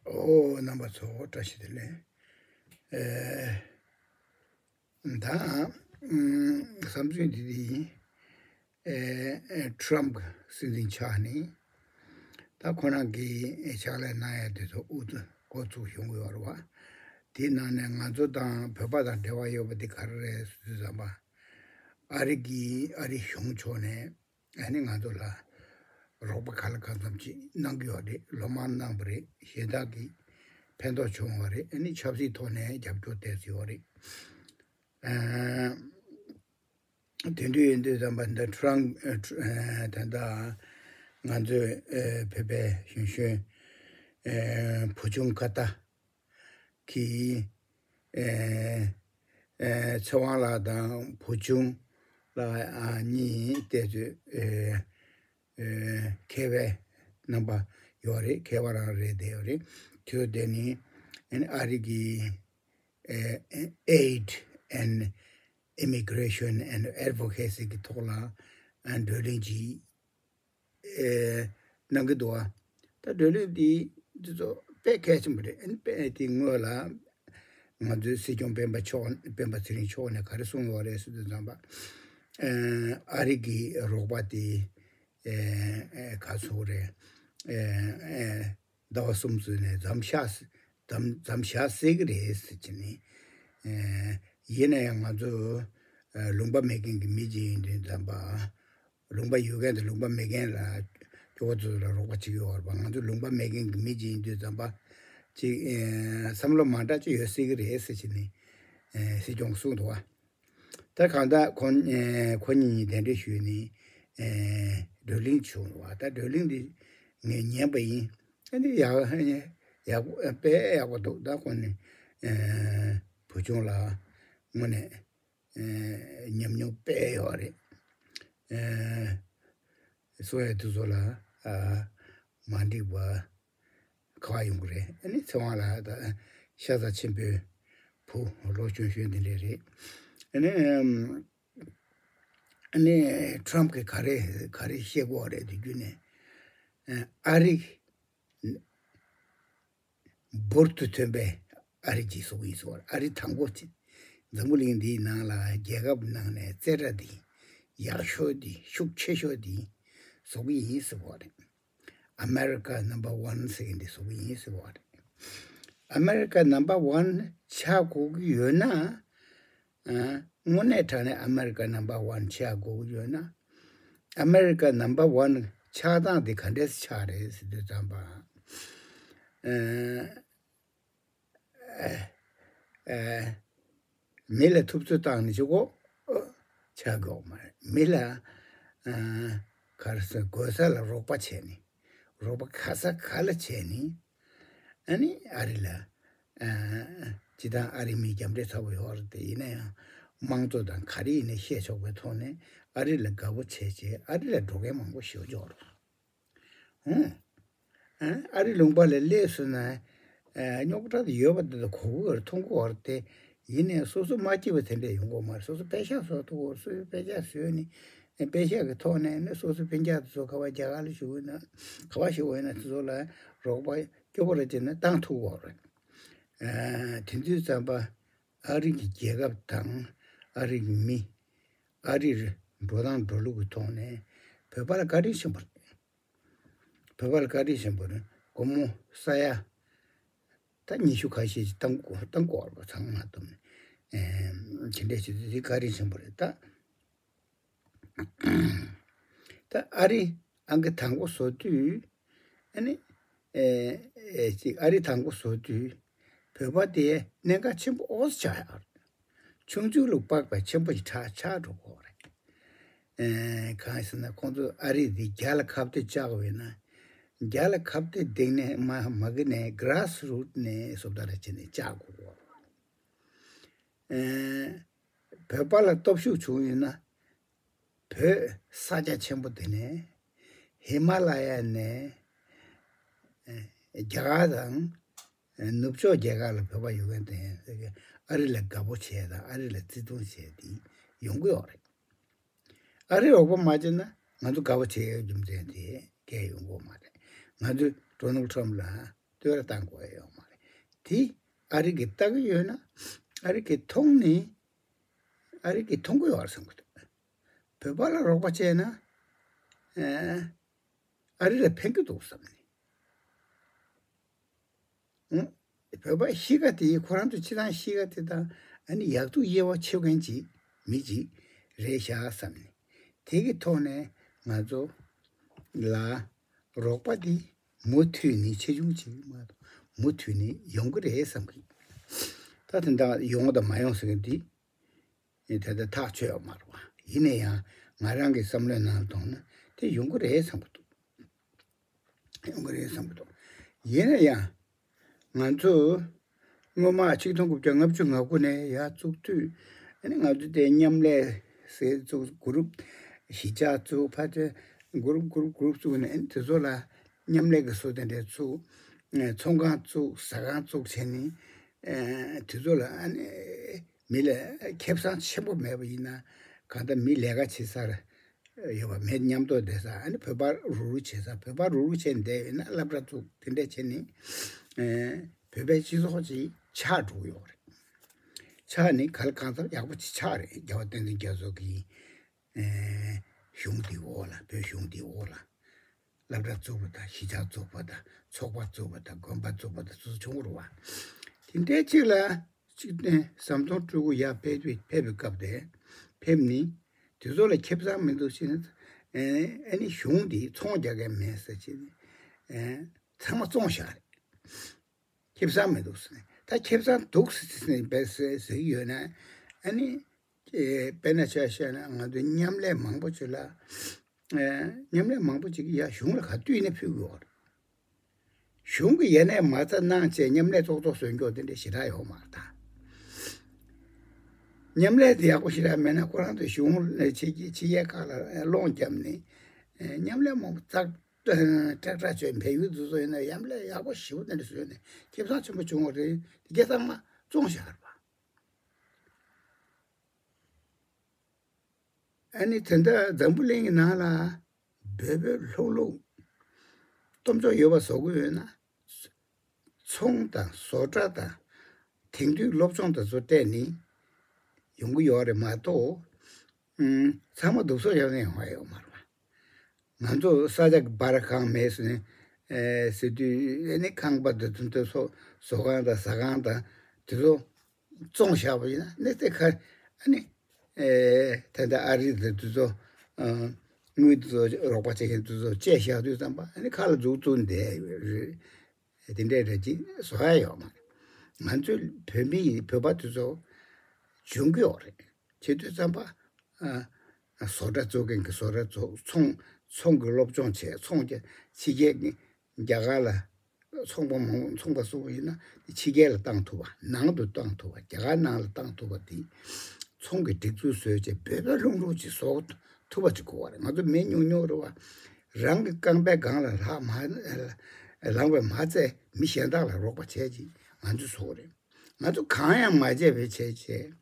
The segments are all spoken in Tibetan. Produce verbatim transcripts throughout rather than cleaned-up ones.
ཨོ། རྣམ་པ་ཚོ་བཀྲ་ཤིས་བདེ་ལེགས། ཨེ། ད་ཨམ། བསམ་ཚུལ་འདི་འདི་ཡིན། ཨེ། ཨེ། ཊྲམ་སྲིད་འཛིན་ཆགས་ནས་ད་ཁོ་རང་གིས་ཕྱག་ལས་གནང་ཡ་དེ་ཚོ་འུ་ཚོ་འགོ་ཚུགས་ཡོང་གི་ཡོད་རེད་བ། དེའི་ནང་ནས་ང་ཚོ་དང་བོད་པ་དང་འབྲེལ་བ་ཡོད་པ་འདི་ག་རེ་རེད་ཟེར་དུས་ཙམ་པ། ཨ་རི་གིས་ཨ་རི་གཞུང་ཕྱོགས་ནས་ཨ་ནི་ང་ཚོ་ལ་རོགས་པ་ག་ལ་གང་འཚམ་ཅིག་གནང་གི་ཡོད་རེད། སློབ་མ་གནང་བ་རེད། གཞན་དག་གིས་ཕན་ཐོགས་བྱུང་བ་རེད། ཨ་ནི་ཆབ་སྲིད་ཐོག་ནས་རྒྱབ་སྐྱོར་བསྡད་ཡོད་རེད། ཨ། དེ་འདྲ་ཡིན་དུས་ཙམ་པ་འདི་ཊྲམ། ཨ། ཊ། ཨ། ད་ལྟ་ང་ཚོའི། ཨ། བོད་པའི་གཞོན་གཞོན། ཨ། བུ་ཆུང་ཁ་ཏ་གིས། ཨ། ཨ། ཚེ་དབང་ལགས་དང་བུ་ཆུང་ལགས། ཨ། གཉིས་བལྟས་ཚོད། ཨ། ཨ། མཁས་པའི་རྣམ་པ་ཡོད་རེད། མཁས་པ་རང་རེད་བསྡད་ཡོད་རེད། དེ་བསྡད་ནས་ཨ་ནི་ཨ་རི་གི། ཨ། Aid and Immigration and Advocacy གི་ཐོག་ལ། ཨ། བགྲོ་གླེང་ཅིག་ཨེ། གནང་གི་འདུག་བ། ད་བགྲོ་གླེང་འདི་འདི་ཚོ་དཔེ་གལ་ཆེན་པོ་རེད། ཨ་ནི་དཔེ་དེ་སྔོན་ལ་ང་ཚོའི་སྲིད་སྐྱོང་སྤེན་པ་མཆོག་སྤེན་པ་ཚེ་རིང་མཆོག་ནས་ག་རེ་གསུངས་ཡོད་རེད་ཟེར་དུས་ཙམ་པ། ཨ། ཨ་རི་གི་རོགས་པ་དེ། ཨེ། ཨེ། ག་ཚོད་རེད། ཨེ། ཨེ། ཟླ་བ་གསུམ་ཙམ་ནས་མཚམས་བཞག་མཚམས་མཚམས་བཞག་སྲིད་ཀྱི་རེད་ཟེར་གྱི་ནི། ཨེ། ཡིན་ན་ཡང་ང་ཚོ། ཨེ། ལུང་པ་མེད་མཁན་གྱི་མི་ཅིག་ཡིན་དུས་ཙམ་པ། ལུང་པ་ཡོད་མཁན་དང་ལུང་པ་མེད་མཁན་ལ་སྐྱོ་བོ་ཚོ་ལ་རོགས་པ་བྱེད་ཀྱི་ཡོད་རེད་པ། ང་ཚོ་ལུང་པ་མེད་མཁན་གྱི་མི་ཅིག་ཡིན་དུས་ཙམ་པ། ཅིག་ཨེ། བསམ་བློ་མ་འདྲ་ཅིག་ཡོད་སྲིད་ཀྱི་རེད་ཟེར་གྱི་ནི། ཨེ། སྲིད་སྐྱོང་གསུངས་འདུག་བ། ད་གང་ལྟར་ཁོ། ཨེ། ཁོ་གཉིས་གདན་འདྲེན་ཞུས་ནས། ཨེ། བགྲོ་གླེང་བྱུང་བ། ད་བགྲོ་གླེང་འདི་ངས་ཉན་པ་ཡིན། ཨ་ནི་ཡག་ཡག་པོ། དཔེ་ཡག་པོ་འདུག་ད་ཁོ་ནི། ཨེ། བུ་ཆུང་ལ་དངོས་གནས། ཨེ། ཉམས་མྱོང་དཔེ་ཡོད་རེད། ཨེ། སོ་ཡ་དུ་ཚོ་ལ། ཨ། མ་འགྲིག་པ། ག་པར་ཡོང་གི་རེད། ཨ་ནི་ཚེ་དབང་ལགས་ད་ཤ་ཚ་ཆེན་པོའི་བུ། ལོ་གཞོན་གཞོན་དེ་འདྲས་རེད། ཨ་ནི། ཨ་ནི་ཊྲམ་གིས་ག་རེ་ག་རེ་བཤད་ཀྱི་ཡོད་རེད་དེ་བརྒྱུད་ནས། ཨ། ཨ་རི་འབུར་དུ་ཐོན་པའི་ཨ་རི་ཅིག་བཟོ་གི་ཡིན་ཟེར་བ་རེད། ཨ་རི་དང་པོ་ཅིག་འཛམ་བུ་གླིང་འདིའི་ནང་ལ་རྒྱལ་ཁབ་ནང་ནས་རྩེ་གྲ་འདི་ཡག་ཤོས་འདི། ཤུགས་ཆེ་ཤོས་འདི་བཟོ་གི་ཡིན་ཟེར་བ་རེད། America number one ཟེར་གྱི་འདི་བཟོ་གི་ཡིན་ཟེར་བ་རེད། America number one ཆགས་དགོས་ཀྱི་ཡོད་ན། ཨ། དངོས་གནས་དྲང་གནས་America number one ཆགས་དགོས་ཀྱི་ཡོད་ན། America number one ཆགས་སྟངས་དེ་ག་འདྲས་ཆགས་རེད་ཟེར་དུས་ཙམ་པ། ཨ། ཨ། མི་ལ་ཐུབ་ཚོད་བཏང་ནས་ཅིག་གོ། ཆགས་དགོས་མ་རེད། མི་ལ། ཨ། ག་རེ་ཟེར། དགོས་ས་ལ་རོགས་པ་བྱས་ནས། རོགས་པ་ག་ས་ག་ལ་བྱས་ནས། ཨ་ནི་ཨ་རི་ལ། ཨ། སྤྱིར་བཏང་ཨ་རི་མི་རྒྱབ་འདྲེ་ཚ་པོ་ཡོད་རེད་དེ། ཡིན་ན་ཡང་དམངས་གཙོ་དང་ག་རེ་ཡིན་ནའི་བཤད་ཆོག་པའི་ཐོག་ནས་ཨ་རི་ལ་དགའ་པོ་བྱས་བྱས་ཨ་རི་ལ་འགྲོ་མཁན་མང་པོ་ཞེ་པོ་ཅིག་ཡོད་རེད། ཧུང་། ཨ། ཨ་རི་ལུང་པ་ལ་སླེབས་སོང་ན། ཨ། རྙོག་དྲ་དེ་ཡོད་པ་དེ་ཚོ་གོ་གི་ཡོད་རེད། མཐོང་གི་ཡོད་རེད་དེ། ཡིན་ནའི་སོ་སོ་མ་སྐྱིད་པ་དེ་འདྲ་ཡོང་གི་ཡོད་མ་རེད། སོ་སོ་པད་ཤག་བཟོ་ཐུབ་ཀྱི་ཡོད་རེད། སོ་སོའི་པད་ཤག་བཟོས་ནས། ཨ། པད་ཤག་གི་ཐོག་ནས་ནི་སོ་སོའི་སྤུན་ཀྱག་དེ་ཚོ་ག་པར་རྒྱ་གར་ལ་བཞུགས་ཡོད་ན། ག་པར་བཞུགས་ཡོད་ན་དེ་ཚོ་ལ་རོགས་པ་སྐྱོ་པོ་རེ་བྱས་ན་བཏང་ཐུབ་ཀྱི་ཡོད་རེད། ཨ། དེ་དུས་ཙམ་པ་ཨ་རི་གི་རྒྱལ་ཁབ་དང་ཨ་རི་གི་མི། ཨ་རིར་འགྲོ་སྟངས་འགྲོ་ལུགས་ཀྱི་ཐོག་ནས་བོད་པ་ལ་བཀའ་དྲིན་ཆེན་པོ་རེད། བོད་པ་ལ་བཀའ་དྲིན་ཆེན་པོ་རེད། སྒོར་མོ་ས་ཡ་ད་ཉི་ཤུ་ཁ་ཤས་ཅིག་བཏང་དགོས། བཏང་དགོས་པ་ཚང་མ་བཏང་ནས། ཨེ། དེ་འདྲས་བྱེད་དུས་དེ་བཀའ་དྲིན་ཆེན་པོ་རེད་ད། ད་ཨ་རི་ཨང་ཀི་དང་པོ་བཟོ་དུས། ཨ་ནི། ཨེ། ཨེ། ཅིག་ཨ་རི་དང་པོ་བཟོ་དུས་བོད་པ་དེ་གནད་འགག་ཆེན་པོ་ཨོ་ཙམ་ཆགས་ཡོད་རེད། ཆུང་ཆུང་ལ་དཔག་པའི་ཆེན་པོ་ཞིག་ཆགས་ཆགས་འགྲོ་གི་ཡོད་རེད། ཨེ། གང་ཡིན་ཟེར་ན་ཁོང་ཚོ་ཨ་རི་འདི་རྒྱ་ལ་ཁ་གཏད་བཅག་དགོས་ན། རྒྱ་ལ་ཁ་གཏད་འདེགས་ནས་མ་མ་གི་ནས་གྷི་རཱ་སི་རུཊ་ནས་བཟོ་ལྟ་ར་བྱས་ནས་བཅག་དགོས་གོ། ཨེ། བོད་པ་ལ་སྟོབས་ཤུགས་བྱུང་ཡོད་ན། བོད་ས་རྒྱ་ཆེན་པོ་དེ་ནས་ཧི་མ་ལ་ཡ་ནས། ཨེ། རྒྱ་གར་དང་། ནུབ་ཕྱོགས་རྒྱལ་ཁབ་ལ་བོད་པ་ཡོད་མཁན་དེ་ཨ་རི་ལ་དགའ་པོ་བྱས་དང་ཨ་རི་ལ་བརྩི་མཐོང་བྱས་ཏེ་ཡོང་གི་ཡོད་རེད། ཨ་རི་རོགས་པ་མ་བྱས་ན་ང་ཚོ་དགའ་པོ་བྱེད་ཡག་རྒྱུ་མཚན་དེ་གས་ཡོང་གི་ཡོད་མ་རེད། ང་ཚོས་ཌོ་ནལ་ཊམ་ལ་ ལྟོས་ར་བཏང་དགོས་ཡ་ཡོད་མ་རེད། དེ་ཨ་རི་གིས་ལྟ་གི་ཡོད་ན་ཨ་རི་གིས་མཐོང་ནས་ཨ་རི་གིས་མཐོང་གི་ཡོད་རེད་བསམ་གི་འདུག་བོད་པ་ལ་རོགས་པ་བྱས་ན། ཨ་རི་ལ་ཕན་གི་འདུག་བསམ་ནས། ཨང་། བོད་པ་གཤིས་ཀ་དེ་ཁོ་རང་ཚོ་སྤྱི་བཏང་གཤིས་ཀ་དེ་དང་ཨ་ནི་ཡག་སྡུག་དབྱེ་བ་ཕྱེ་མཁན་ཅིག་མི་ཅིག་རེད་ཤག་བསམ་ནས། དེ་གི་ཐོག་ནས་ང་ཚོ་ལ་རོགས་པ་དེ་མུ་མཐུད་ནས་ཆེ་ཆུང་ཅིག་མ་གཏོགས་མུ་མཐུད་ནས་ཡོང་གི་རེད་བསམ་གི། ད་དེ་འདྲ་ཡོང་དང་མ་ཡོང་ཟེར་མཁན་དེ། ཨེ་དེ་ལྟར་ཐག་ཆོད་ཡོད་མ་རེད་བ། ཡིན་ན་ཡང་ང་རང་གི་བསམ་བློའི་ནང་ལ་མཐོང་ན་དེ་ཡོང་གི་རེད་བསམ་གི་འདུག་ཡོང་གི་རེད་བསམ་གི་འདུག་ཡིན་ན་ཡང་ང་ཚོ་སྔོན་མ་ཆིག་སྟོང་དགུ་བརྒྱ་ལྔ་བཅུ་ང་དགུ་ནས་ཡར་བཙུགས་དུས། ཨ་ནི་ང་ཚོ་དེ་མཉམ་ལས་ཟེར་བཙུགས། གུ་རུབ་གཞིས་ཆགས་བཙུགས། ཕལ་ཆེར་གུ་རུབ་གུ་རུབ་གུ་རུབ་བཙུགས་ནས། ཨ་ནི་དེ་ཚོ་ལ་མཉམ་ལས་ཀྱི་བཟོ་དེ་འདྲ་བཙུགས། ཨ་ཚོང་ཁང་བཙུགས། ཟ་ཁང་བཙུགས་བྱས་ནས། ཨ་དེ་ཚོ་ལ་ཨ་ནི། མི་ལ་ཁེ་བཟང་ཆེན་པོ་མེད་པ་ཡིན་ན། གང་ལྟར་མི་ལས་ཀ་བྱེད་སར་ཡོད་པ་མེད། མཉམ་དུ་བསྡད་ས། ཨ་ནི་བོད་པ་རུག་རུག་བྱེད་ས། བོད་པ་རུག་རུག་བྱས་བསྡད་ཡོད་ན་སློབ་གྲྭ་བཙུགས། དེ་འདྲ་བྱས་ནས་ཨེ་བོད་པའི་སྤྱི་ཚོགས་ཅིག་ཆགས་འགྲོ་གི་ཡོད་རེད། ཆགས་ནས་ག་ལ་གང་འཚམ་ཡག་པོ་ཅིག་ཆགས་རེད། རྒྱལ་བ་བསྟན་འཛིན་རྒྱ་མཚོ་གི་ཨེ་གཞུང་འདིའི་འོག་ལ། བོད་གཞུང་འདིའི་འོག་ལ། སློབ་གྲྭ་བཙུགས་པ་དང་། གཞིས་ཆགས་བཙུགས་པ་དང་། ཚོགས་པ་བཙུགས་པ་དང་། དགོན་པ་བཙུགས་པ་དང་། སོ་སོ་བྱུང་བ་རེད་བ། དེ་འདྲའི་ཅིག་ལ་ཅིག་ནས་ཟམ་གདོང་སྤྲུལ་སྐུ་ཡར་ཕེབས་པའི་ཕེབས་པའི་སྐབས་དེ་ཕེབས་ནི་དེ་ཚོ་ལ་ཁེ་བཟང་མི་འདུག་ཟེར་ནས། ཨེ་ཨ་ནི་གཞུང་འདི་ཚོང་རྒྱག་མཁན་མེད་ཟེར་བྱས་ནས། ཨེ་ཚང་མ་བཙོང་བཞག་རེད། ཁེ་བཟང་མི་འདུག་ཟེར་ནས། ད་ཁེ་བཟང་འདུག་ཟེར་ནས་བས་ཟེར་ཟེར་གྱི་ཡོད་ན། ཨ་ནི། ཨེ་དཔེར་ན་ཆ་བཞག་ན་ང་ཚོ་མཉམ་ལས་མང་པོ་ཅིག་ལ། ཨེ་མཉམ་ལས་མང་པོ་ཅིག་གིས་ཡ་གཞུང་ལ་ག་དུས་ནས་ཕུལ་གྱི་ཡོད་རེད། གཞུང་གིས་ཡ་ནས་མ་རྩ་གནང་བྱས་མཉམ་ལས་ཙོག་ཙོག་བཟོས་འགྱོ་དེ་འདྲ་ཞེ་དྲག་ཡོད་མ་རེད་ད། མཉམ་ལས་དེ་ཡག་པོ་ཞེ་དྲག་མེད་ན་ཁོ་རང་ཚོ་གཞུང་ལ་ཕྱི་རྒྱལ་ཕྱི་རྒྱལ་ཁག་ལ་སློང་བརྒྱབ་ནས། ཨེ་མཉམ་ལས་མང་པོ་བཙག་སྐྲག་སྐྲག་བྱས་བལ་ཡུལ་དེ་ཚོ་ཡིན་ན་མཉམ་ལས་ཡག་པོ་ཞེ་པོ་དེ་འདྲ་བཟོས་ནས་ཁེ་བཟང་ཆེན་པོ་བྱུང་བ་རེད། དེ་གས་ཚང་མ་བཙོང་བཞག་རེད་པ། ཨ་ནི་དེ་འདྲ་འཛམ་བུ་གླིང་གི་ནང་ལ་བོད་བོད་ལྷུག་ལྷུག་སྟོབས་འབྱོར་ཡོད་པ་བཟོ་དགོས་ཡོད་ན། ཚོང་དང་བཟོ་གྲྭ་དང་དེང་དུས་སློབ་སྦྱོང་དེ་ཚོ་སྤྲད་ནས་ཡོང་གི་ཡོད་རེད་མ་གཏོགས། ཨུམ། ཚང་མ་སྡུག་སོ་ཡོང་ནས་ཡོང་བ་ཡོད་མ་རེད་པ། ང་ཚོ་ས་ཆ་གི་སྦ་ར་ཁང་མེད་ཟེར་ནས། ཨེ་ཟེར་དུས་ཨ་ནི་ཁང་པ་དང་དེ་ཚོ་བཟོ་ཁང་དང་ཟ་ཁང་དང་དེ་ཚོ་བཙོང་བཞག་པ་ཡིན་ན་ནི་དེ་ཁ་ཨ་ནི། ཨེ་ད་ལྟ་ཨ་རི་དང་དེ་ཚོ། ཨ་དངུལ་དེ་ཚོ་རོགས་པ་བྱེད་མཁན་དེ་ཚོ་བཅད་བཞག་དུས་ཙམ་པ་ཨ་ནི་ཁ་ལ་མཛུབ་བཙུགས་བསྡད་ཡོད་རེད། དེ་འདྲའི་རེད་ཅེས་བཟོ་ཡ་ཡོད་མ་རེད། ང་ཚོའི་བོད་མི་ཡིན། བོད་པ་དེ་ཚོ་འཇོན་གྱི་ཡོད་རེད། བྱེད་དུས་ཙམ་པ། ཨ་བཟོ་གྲྭ་བཙུགས་མཁན་གྱིས་བཟོ་གྲྭ་བཙུགས། ཚོང་ཚོང་གི་སློབ་སྦྱོང་བྱས། ཚོང་རྒྱག་ཕྱི་རྒྱལ་གྱི་རྒྱ་གར་ལ་ཚོང་པ་མང་པོ་ཚོང་པ་བཙུགས་པ་ཡིན་ན་དེ་ཕྱི་རྒྱལ་ལ་བཏང་ཐུབ་པ། ནང་དུ་བཏང་ཐུབ་པ། རྒྱ་གར་ནང་ལ་བཏང་ཐུབ་པ་དེ། ཚོང་གི་སྒྲིག་འཛུགས་བཟོས་བྱས་བོད་པའི་ལྷུག་ལྷུག་ཅིག་བཟོ་ཐུབ་པ་ཅིག་དགོས་པ་རེད། ང་ཚོ་མི་ཉུང་ཉུང་རེད་བ། རང་གི་རྐང་པའི་སྒང་ལ་ལྷག་མ་ལངས་པའི་མ་ཚད་མི་གཞན་དག་ལ་རོགས་པ་བྱས་ཅིག་ང་ཚོ་བཟོ་གི་རེད། ང་ཚོ་གང་ཡང་མ་བྱས་པའི་བྱས་བྱས།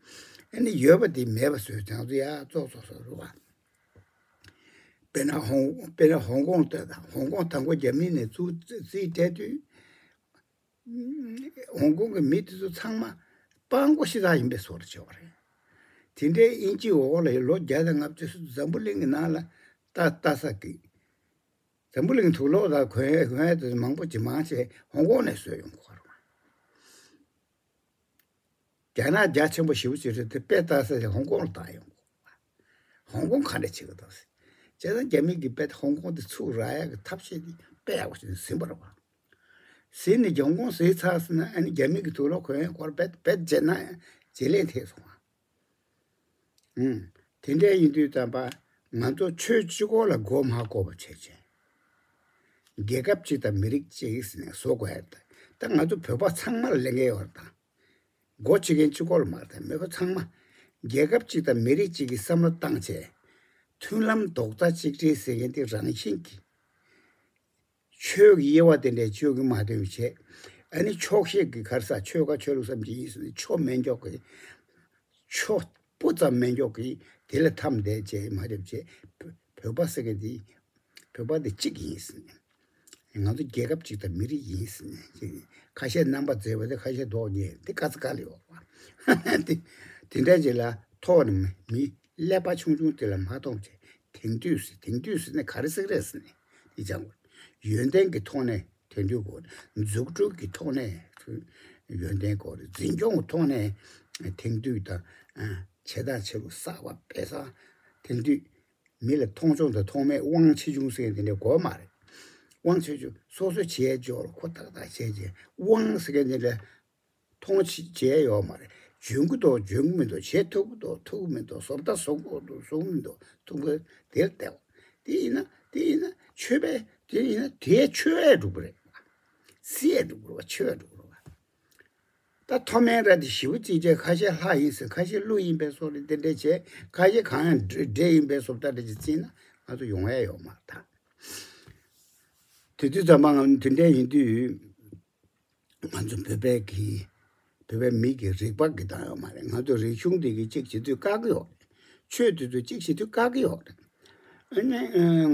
ཨ་ནི་ཡོད་པ་དེ་མེད་པ་བཟོས་ཙང་ཚོ་ཡ་ཙོག་ཙོག་བཟོ་རུ་བ། དཔེར་ན་ཧོང་དཔེར་ན་ཧོང་ཀོང་ལྟོས་དང་། ཧོང་ཀོང་དང་པོ་རྒྱ་མི་ནས་བཙུགས་རྩིས་སྤྲད་དུས། ཧོང་ཀོང་གི་མི་དེ་ཚོ་ཚང་མ་སྤྲང་པོ་ཞེ་དྲག་ཡིན་པའི་བཟོ་འདྲ་བྱས་པ་རེད། དེ་འདྲའི་དབྱིན་ཇིའི་འོག་ལ་ལོ་བརྒྱ་དང་ལྔ་བཅུ་འཛམ་བུ་གླིང་གི་ནང་ལ་ལྟ་ལྟ་ས་གི། འཛམ་བུ་གླིང་དུག་ལོག་དང་གོན་གོན་ཡས་དེ་མང་པོ་ཅིག་མང་ཆེ་ཧོང་ཀོང་ནས་བཟོས་ཡོང་གི་ཡོད་རེད། རྒྱ་ནག་རྒྱ་ཆེན་པོ་ཞེ་པོ་ཅིག་རེད་དེ། དཔེ་ལྟ་ས་དེ་ཧོང་ཀོང་ལ་བཏང་ཡོང་གི་ཡོད་རེད། ཧོང་ཀོང་ག་འདྲ་བྱེད་ཀྱི་འདུག་ཟེར། བྱས་ཙང་རྒྱ་མི་གིས་དཔེ་ཧོང་ཀོང་དེ་ཚུར་རག་ཡག་གི་ཐབས་ཤེས་དེ་དཔེ་ཡག་པོ་ཞིག་ཟིན་པ་རེད་བ། ཟིན་ནས་ཧོང་ཀོང་ཟིན་ཚར་སོང་ན་ཨ་ནི་རྒྱ་མི་གི་དུག་ལོག་གོན་ཡས་སྐོར་དཔེ་དཔེ་བརྗེད་ན་བརྗེད་ལས་ཐེབས་སོང་བ། ཨང་། དེ་འདྲ་ཡིན་དུས་ཙམ་པ་ང་ཚོ་ཆོས་གཅིག་པོ་ལ་མགོ་མ་འཁོར་བ་བྱས་བྱས། རྒྱལ་ཁབ་གཅིག་དང་མི་རིགས་གཅིག་ཟེར་ནས་བཟོ་དགོས་ཡ་རེད། ད་ང་ཚོ་བོད་པ་ཚང་མ་ལ་ལས་འགན་ཡོད་རེད་ད། མགོ་ཁྲིད་མཁན་གཅིག་པོ་ལ་མ་རེད་ད། མི་བོད་པ་ཚང་མ་རྒྱལ་ཁབ་གཅིག་དང་མི་རིགས་གཅིག་གི་བསམ་བློ་བཏང་བྱས། མཐུན་ལམ་རྡོག་རྩ་གཅིག་སྒྲིལ་ཟེར་མཁན་དེ་རང་བཞིན་གྱིས། ཆོས་ཀྱི་དབྱེ་བ་དེ་འདྲའི་ཆོས་ཀྱི་མ་དོན་བྱས། ཨ་ནི་ཆོག་ཤེས་ཀྱི་ག་རེ་ཟེར། ཆོལ་ཁ་ཆོས་ལུགས་བསམ་གྱི་ཡིན་ཟེར་ནས་ཆོ་མེད་མགྱོགས་ཀྱི། ཆོ་སྤུ་ཙམ་མེད་མགྱོགས་ཀྱི་དེ་ལ་འཐམས་བསྡད་བྱས་མ་རེད་བྱས། བོད་པ་ཟེར་མཁན་དེ་བོད་པ་དེ་གཅིག་ཡིན་ཟེར་ནས། ང་ཚོ་རྒྱལ་ཁབ་ཅིག་དང་མི་རིགས་ཡིན་ཟེར་ནས་ཅིག་ཁ་ཤས་རྣམ་པ་མཛེས་པ་དེ་ཁ་ཤས་མདོག་ཉེས་དེ་དཀའ་ཚེགས་དཀའ་ལས་ཡོད་པ། དེ་དེ་འདྲ་ཅིག་ལ་ཐོག་ནས་མི་ཀླད་པ་ཆུང་ཆུང་དེ་ལ་མ་གཏོང་བྱས། དེང་དུས་ཟེར་དེང་དུས་ཟེར་ནས་ག་རེ་ཟེར་རེད་ཟེར་ནས་དེ་སྦྱང་དགོས། ཡོན་ཏན་གྱི་ཐོག་ནས་དེང་དུས་དགོས། འཛུགས་སྐྲུན་གྱི་ཐོག་ནས་ཡོན་ཏན་དགོས་རེད། འཛིན་སྐྱོང་གི་ཐོག་ནས་དེང་དུས་དང་ཆེ་དང་ཆེ་རུ་གསར་བ་སྤེལ་ས། དེང་དུས་མི་ལ་མཐོང་ཆུང་དང་མཐོང་མེད་དབང་ཆེ་ཆུང་ཟེར་དེ་འདྲ་དགོས་མ་རེད། དབང་ཆེ་ཆུང་སོ་སོ་བྱས་འཇོག་ལ་ཁོ་ཏག་ཏག་བྱས་བྱས་དབང་ཟེར་མཁན་དེ་འདྲ་མཐོང་ཆེ་བྱས་ཡོད་མ་རེད། འཇོན་གི་འདུག་འཇོན་གི་མི་འདུག་བྱེད་ཐུབ་གི་འདུག་ཐུབ་གི་མི་འདུག་བཟོ་ལྟ་བཟོ་གི་འདུག་བཟོ་གི་མི་འདུག་ཐུབ་གི་དེ་ལ་བལྟས། དེ་ཡིན་ན་དེ་ཡིན་ན་ཆོས་པས་དེ་ཡིན་ན་དེ་ཆོས་པས་འགྲུབ་གི་རེད། སྲིད་པས་འགྲུབ་གི་རེད་བ། ཆོས་པས་འགྲུབ་གི་རེད་བ། ད་མཐོ་དམན་ར་དེ་ཞེ་པོ་ཅིག་བྱས། ཁ་ཤས་ལྷ་ཡིན་ཟེར། ཁ་ཤས་ཀླུ་ཡིན་པའི་བཟོ་འདྲ་དེ་འདྲ་བྱས། ཁ་ཤས་གང་ཡང་འདྲ་འདྲ་ཡིན་པའི་བཟོ་ལྟ་འདྲ་ཅིག་བརྩིས་ན་ང་ཚོ་ཡོང་ཡ་ཡོད་མ་རེད་ད། དེ་དུས་ཙམ་པ་ང་དེ་འདྲ་ཡིན་དུས་ང་ཚོ་བོད་པའི་གི་བོད་པའི་མི་གི་རིག་པ་གི་སྟངས་ཡོད་མ་རེད། ང་ཚོ་རིག་གཞུང་དེ་གི་གཅིག་བྱེད་དུས་དཀའ་གི་ཡོད་རེད། ཆོས་དེ་ཚོ་གཅིག་བྱེད་དུས་དཀའ་གི་ཡོད་རེད། ཨ་ནི་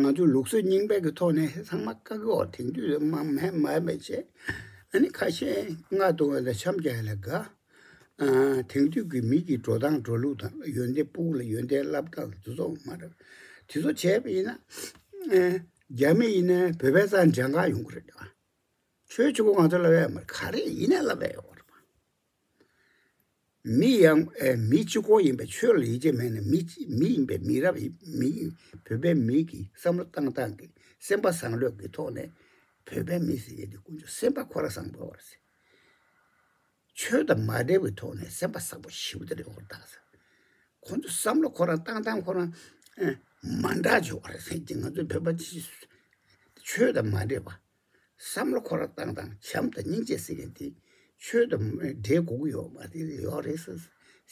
ང་ཚོའི་ལུགས་སྲོལ་རྙིང་པའི་གི་ཐོག་ནས་ཚང་མ་བཀག་གི་ཡོད། དེང་དུས་མ་མེད་མ་མེད་བྱས། ཨ་ནི་ཁ་ཤས་རྔ་བརྡུང་བ་ལ་འཆམ་རྒྱག་ཡ་ལ་དགའ། ཨ་དེང་དུས་ཀྱི་མི་གི་འགྲོ་སྟངས་འགྲོ་ལུགས་དང་ཡོན་ཏན་ཕྲུ་གུ་ལ་ཡོན་ཏན་བསླབ་སྟངས་དེ་ཚོ་མ་རེད། དེ་ཚོ་བྱས་པ་ཡིན་ན་ཨ་རྒྱ་མི་ཡིན་ན་བོད་པའི་རྩར་འགྲན་ཁ་ཡོང་གི་རེད་དོ། ཆོས་གཅིག་པོ་ང་ཚོ་བསླབ་ཡ་མ་རེད། ག་རེ་ཡིན་ན་བསླབ་ཡ་ཡོད་རེད་པ། མི་ཡང་ཨེ་མི་གཅིག་པོ་ཡིན་པའི་ཆོས་ལ་ཡིད་ཆེས་མེད་ན། མི་གཅིག་མི་ཡིན་པའི་མི་རབས་ཡིན་མི་ཡིན། བོད་པའི་མི་གི་བསམ་བློ་བཏང་སྟངས་ཀྱི་སེམས་པ་བཟང་ལོས་ཀྱི་ཐོག་ནས་བོད་པའི་མི་ཟེར་ཡས་དེ་དཀོན་མཆོག་སེམས་པ་ཁོ་རང་བཟང་པོ་ཡོད་རེད་ཟེར། ཆོས་དང་མ་འབྲེལ་བའི་ཐོག་ནས་སེམས་པ་བཟང་པོ་ཞེ་པོ་དེ་འདྲ་ཡོད་རེད་ད་ཟེར། ཁོ་ཚོ་བསམ་བློ་ཁོ་རང་བཏང་སྟངས་ཁོ་རང་ཨེ་མ་འདྲ་ཅིག་ཡོད་རེད་ཟེར་གྱི། ང་ཚོ་བོད་པ་ཅིག་ཆོས་དང་མ་འབྲེལ་བ། བསམ་བློ་ཁོ་རང་བཏང་སྟངས་བྱམས་དང་སྙིང་རྗེ་ཟེར་མཁན་དེ་ཆོས་དང་འབྲེལ་དགོས་ཀྱི་ཡོད་མ་རེད། ཡོད་རེད་ཟེར་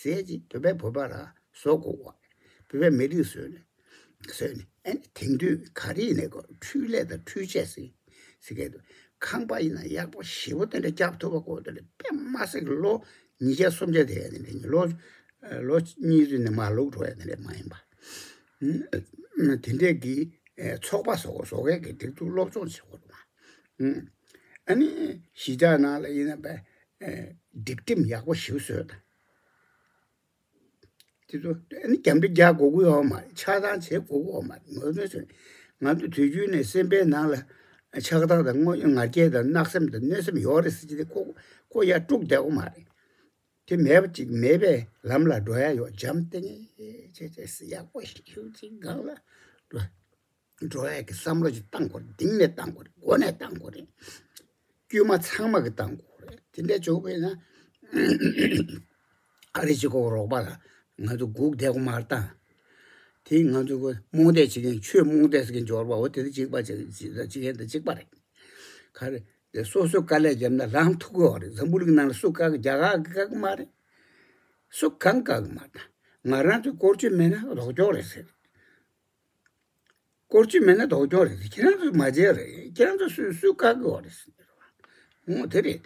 ཟེར་གྱི། བོད་པས་བོད་པ་ར་བཟོ་དགོས་པ། བོད་པས་མི་རིགས་བཟོས་ནས་བཟོས་ནས་ཨ་ནི་དེང་དུས་ག་རེ་ཡིན་ནའི་ཁོ་འཕྲུལ་ལས་དང་འཕྲུལ་ཆས་ཟེར་ཟེར་མཁན་དེ། ཁང་པ་ཡིན་ན་ཡག་པོ་ཞེ་པོ་དེ་འདྲ་རྒྱག་ཐུབ་པ་དགོས། དེ་འདྲ་དཔེ་མ་སྲིད་ཀྱི་ལོ་ཉིས་བརྒྱ་སུམ་བརྒྱ་དེ་ཡ་དེ་འདྲ་ལོ་ལོ་གཉིས་ཙམ་ནས་མར་ལུག་འགྲོ་ཡ་དེ་འདྲ་མ་ཡིན་པ། དེ་འདྲས་ཀྱི་ཚོགས་པ་བཟོ་བཟོ་མཁན་གྱི་སྒྲིག་འཛུགས་སློབ་སྦྱོང་བྱེད་དགོས་རེད་མ། ཨ་ནི་གཞིས་ཆགས་ནང་ལ་ཡིན་ན་པས་སྒྲིག་ཁྲིམས་ཡག་པོ་ཞིག་བཟོས་དང་། དེ་ཚོ་ཨ་ནི་རྒྱབ་འདྲེ་རྒྱག་དགོས་ཀྱི་ཡོད་མ་རེད། ཆགས་སྡང་བྱེད་དགོས་ཀྱི་ཡོད་མ་རེད། ངོ་མ་ང་ཚོ་དུས་རྒྱུན་ནས་སེམས་པའི་ནང་ལ་ཆགས་སྡང་དང་དངོས་ང་རྒྱལ་དང་བརྣག་སེམས་དང་གནོད་སེམས་ཡོད་རེད་ཟེར་གྱི་དེ་ཁོ་ཁོ་ཡར་དཀྲུགས་བསྡད་ཡོད་མ་རེད། དེ་མེད་པ་ཅིག་མེད་པའི་ལམ་ལ་འགྲོ་ཡ་ཡོད། འཇམ་ཐིང་ངེ་བྱས་བྱས་ཡག་པོ་ཞིག་ཅིག་སྒང་ལ་འགྲོ་འགྲོ་ཡ་གི་བསམ་བློ་ཅིག་བཏང་དགོས་རེད། གཏིང་ནས་བཏང་དགོས་རེད། མགོ་ནས་བཏང་དགོས་རེད། དཀྱུས་མ་ཚང་མ་གི་བཏང་དགོས་རེད། དེ་འདྲ་བྱུང་བས་ན་ཨ་རི་ཅིག་གོ་རོགས་པ་ལ་ང་ཚོ་སྒུག་བསྡད་དགོས་མ་རེད་ད། དེ་ང་ཚོ་གི་རྨོངས་དད་བྱེད་མཁན་ཆོས་རྨོངས་དད་ཟེར་མཁན་འབྱོར་བ་འོ་དེ་འདྲ་གཅིག་པ་ཅིག་ཅིག་ཡན་དང་གཅིག་པ་རེད། ག་རེ། དེ་སོ་སོས་དཀའ་ལས་བརྒྱབ་ན་ལམ་ཐུག་གི་ཡོད་རེད། འཛམ་བུ་གླིང་ནང་ལ་སུ་བཀག་གི། རྒྱ་གར་གི་བཀག་གི་མ་རེད། སུ་གང་བཀག་གི་མ་རེད། ང་རང་ཚོའི་སྐོར་སྐྱོད་མེད་ན་ལྡོག་ཕྱོགས་རེད་ཟེར། སྐོར་སྐྱོད་མེད་ན་ལྡོག་ཕྱོགས་རེད་ཟེར། ཁྱེད་རང་ཚོས་མ་བྱས་རེད། ཁྱེད་རང་ཚོ་སུས་སུས་བཀག་གི་ཡོད་རེད་ཟེར། འོ་དེ་རེད།